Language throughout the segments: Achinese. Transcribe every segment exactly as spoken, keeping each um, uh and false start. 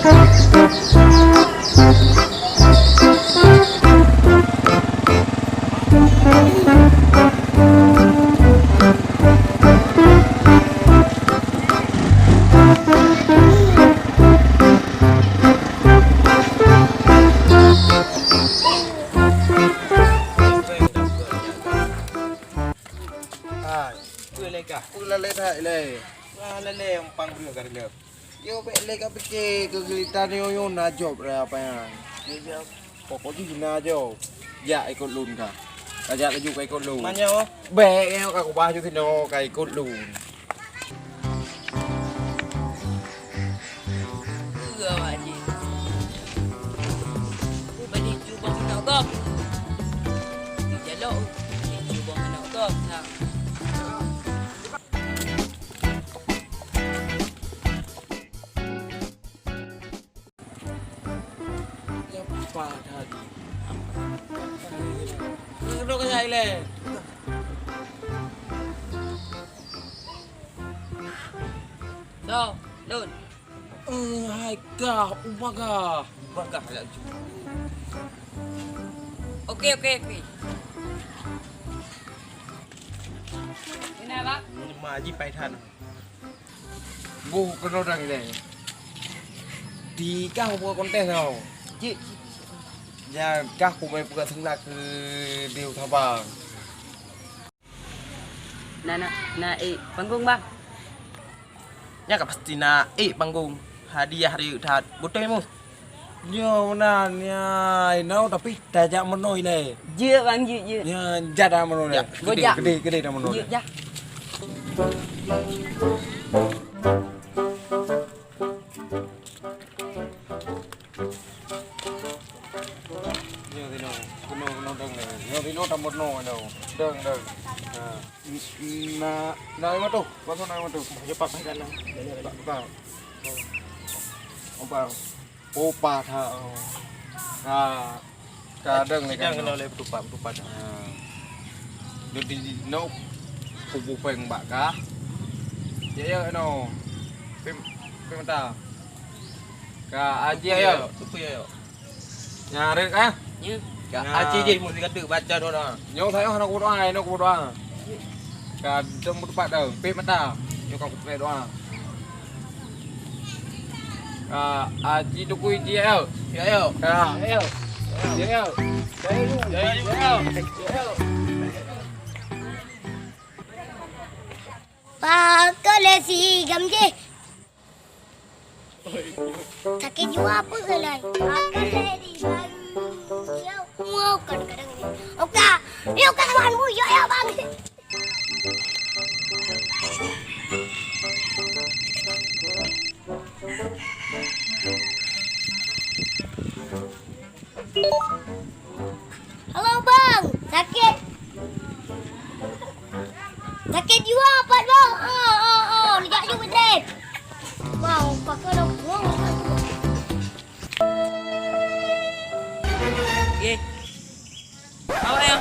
Hai, peue lé kah? Peue lalée that ilée? Wah, lalée umpang breueh ka reuloh. Yo, bék lé ka pike keu geulita nyoe, nyoe na job ra apa nyan. Yo, job. Pokok jih na job. Jak ikot lôn ka. Ka jak laju ka ikot lôn. Manyo? Bék nyoe ka kubah ju sinoe ka ikot lôn. Peue awak jih? Peue bani cuba keunoe gob? Di jalok, cuba keunoe gob, sang. Leupah that. Keunoe keuh ilée. Soe? Lôn. Eh, hai kah, ubagah. Ubagah laju. Oke, oke, oke. Kenapa? Ma ji pai that. Boh keunoe dang ilée. Di kah buka kontes tau. Cik. Nyan kah kumai peugah seungla keu Dew Sabang. Na, na, na ék panggong, Bang? Nyan ka pasti na ék panggong. Hadiah rayeuk that. Beutôi, Mus? Nyoe meunan, nyan inoe, tapi tajak meunoe ilée. Jeuet, Bang, jeuet, jeuet. Nyan jak dah meunoe ilée. Jak. Keudeh, jak. Keudeh, keudeh dah meunoe ilée. Jeuet, jak. Nyoe sinoe, keunoe, keunoe dong nyoe. Nyoe sinoe tameunoe nyoe. Dong, dong. Ha. Na, na lima tu. Pasal na lima tu. Cepat, cepat. Cepat, cepat. Apa? Upah ha. Ha. Kadang lé sidang kan. Kena oleh betupat, betupat. Ha. Jadi no kubu peng bak kah? Ya, ya, no. Pem, pem mata. Ka aji ya. Betul ya. Nyarit ah. Ya. Ka aji je mesti kata baca doa. Nyong saya hana kubu doa, no kubu doa. Kadang betupat dah, pek mata. Nyoe ka kupek doa. Ah, aji tukui ji ayo. Ya, ayo. Ya. Ya, ayo. Ya, ayo. Ya, ayo. Ya, ayo. Pakon lé si gam jih. Sakét jiwa peue lé? Akan lé di ban. Yo, mau kan kadang ni. Oka, yo kan wan bu, yo, yo, bang. Halo, Bang. Sakét. Sakét jiwa, Pak, Bang. Ah, ah, ah. Neujak ju beudeh. Bang, pakai dah buang. Ye. Awak ya.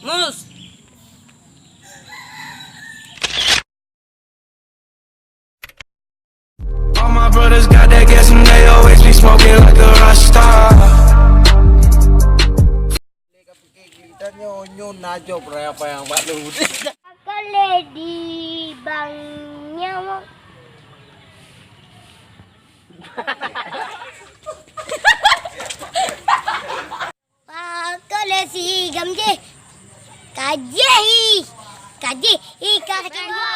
Mus. All my brothers got that gas and they always be smoking like a Rasta. Kita nyoe, nyoe na job raya apa yang buat lu. Kalau di banknya mau. Pakon lé si gam jih. Ka jih hi. Ka jih hi ka sakét jiwa.